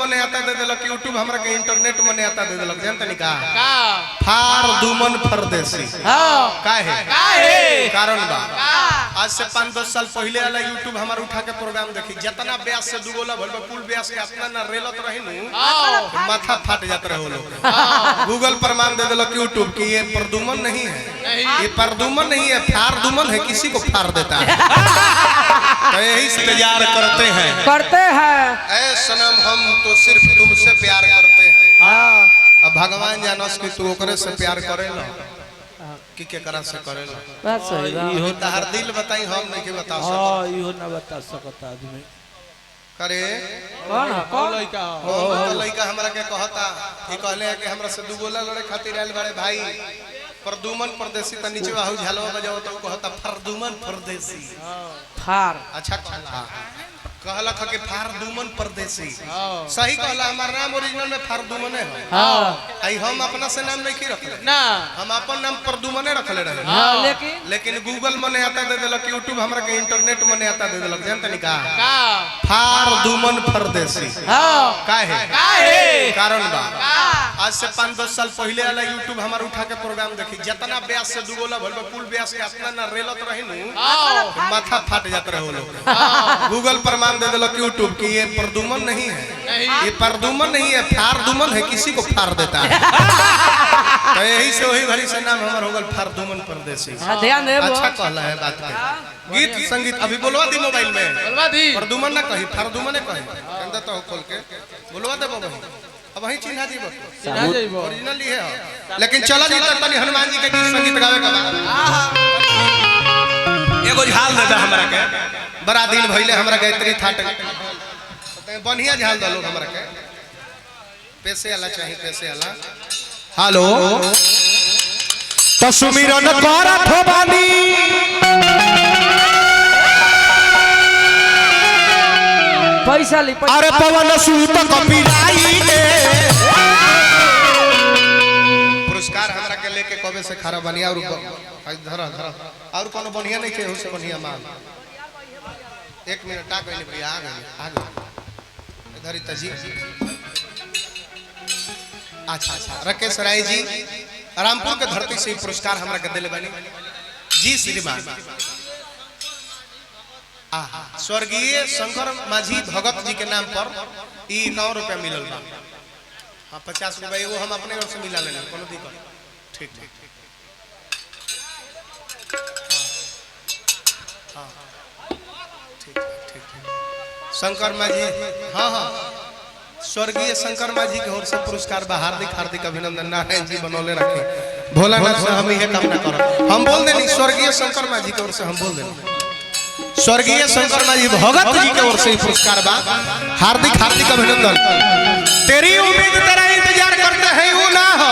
मने आता दे देलक, यूट्यूब हमरा के इंटरनेट मने आता दे देलक। जानत नहीं का का फार दुमन फरदेसी। हां काहे काहे? कारण बा आज से 5-10 साल पहले वाला यूट्यूब हमार उठा के प्रोग्राम देखी, जितना ब्यास से दुगोला भइल बा कुल ब्यास के अपना ना रेलत रही नु माथा फाट जात रहे लोग। गूगल प्रमाण दे देलक यूट्यूब कि ये प्रदुमन नहीं है, ये प्रदुमन नहीं है, फार दुमन है, किसी को फाड़ देता है। तो यही इंतजार करते हैं करते हैं। ऐ सनम हम तो सिर्फ तुमसे प्यार करते हैं। हाँ अब भगवान जानस कि तू ओकरे से प्यार करेला कि केकरा से करेला। बात सही बा। इहो तहार दिल बताई, हम नहीं के बता सकत। हां इहो ना बता सकत आदमी। करे कौन है? कौन लइका हो तो लइका हमरा के कहता, ई कहले है कि हमरा से दुगोला लड़े खातिर आयल बाड़े भाई प्रदुमन परदेसी। त नीचे आहू झालवा बजाओ तो कहता फरदुमन परदेसी। फार। अच्छा कहला, कहलक कि फारदुमन परदेसी। सही कहला, हमार नाम ओरिजिनल में फारदुमने है। हाँ आई हम अपना से नाम नहीं रखले ना, हम अपन नाम प्रदुमने रखले रहे। हाँ लेकिन लेकिन गूगल मने आता दे देलक, यूट्यूब हमरा के इंटरनेट मने आता दे देलक। जानत नहीं का का फार दुमन फरदेसी। हाँ काहे काहे? कारण बा आज से 5-10 साल पहले वाला यूट्यूब हमार उठा के प्रोग्राम देखी, जितना ब्यास से दुगोला भइल बा कुल ब्यास के अपना ना रेलत रही नु माथा फाट जात रहे लोग। गूगल प्रमाण दे देलक यूट्यूब कि ये प्रदुमन नहीं है, ये प्रदुमन नहीं है, फार दुमन है, किसी को फाड़ देता है। तो यही से वही घड़ी से नाम हमार हो गल फारदुमन परदेसी। हाँ ध्यान दे। अच्छा कहला है बात के। गीत संगीत अभी बोलवा दी मोबाइल में, बोलवा दी। प्रदुमन ना कही फारदुमन कही, कंदा तो खोल के बोलवा दे बाबू। अब वही चिन्हा जी चिन्हा जइबो। ओरिजिनल ही है। लेकिन चला जी तनी हनुमान जी के गीत संगीत गावे के बाद एगो झाल दे दे हमरा के, बड़ा दिन भइले हमरा गायत्री that बढ़िया झाल दे लोग हमरा के, पैसे वाला चाहिए, पैसे वाला। हेलो तो सुमिरन करत हो बानी पैसा ली पैसा। अरे पवन सूत कपिराई के पुरस्कार हमरा के लेके कबे से खड़ा बनिया और धरा धरा और कोनो बढ़िया नहीं थे से बढ़िया माल। एक मिनट आ गइल भैया, आ गइल आ गइल इधर ही तजी। अच्छा अच्छा राकेश राय जी रामपुर के धरती से पुरस्कार हमरा के दिले बनी जी श्रीमान। आहा स्वर्गीय शंकर माझी भगत जी के नाम पर ई 9 रुपया मिलल बा। हाँ 50 रुपया एगो हम अपने ओर से मिला लेना, कोनो दिक्कत ठीक ठीक। हाँ ठीक ठीक ठीक शंकर माझी, हाँ हाँ स्वर्गीय शंकर माझी के ओर से पुरस्कार बा। हार्दिक हार्दिक अभिनंदन। नारायण जी बनौले रखे, भोलानाथ से हम यह कामना करब। हम बोल देनी स्वर्गीय शंकर माझी के ओर से, हम बोल देनी स्वर्गीय शंकर माझी भगत जी के ओर से पुरस्कार बा। हार्दिक हार्दिक अभिनंदन। तेरी उम्मीद तेरा इंतजार करते हैं वो ना हो,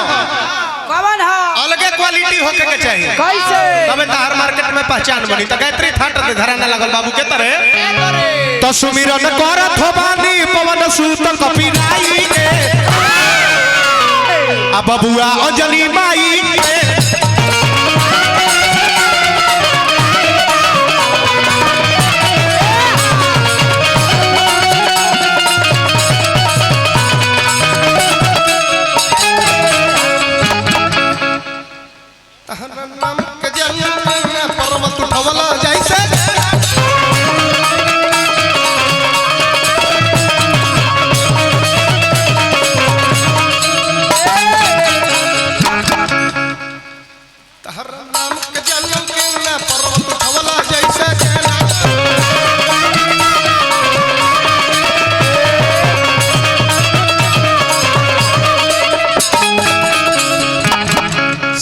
कौन हो? अलगे क्वालिटी होके के चाहिए कैसे? तबे तहार मार्केट में पहचान बनी। तो गायत्री that दे धरा ना लगल बाबू के तरह। तो सुमिरन करत हो बानी पवन सूत कपिराई के आ बबुआ अंजलि माई के। तहर नाम के जन्म में पर्वत उठवला जैसे तहर नाम के जन्म में पर्वत उठवला जैसे केला।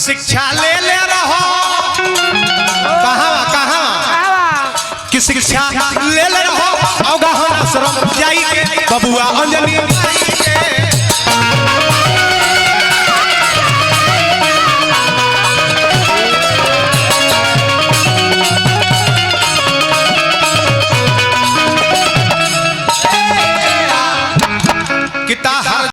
शिक्षा ले ले रहो कहाँ कहाँ आवा। कि शिक्षा ले ले रहो अवगाहन आश्रम जाई के बबुआ अंजलि माई के।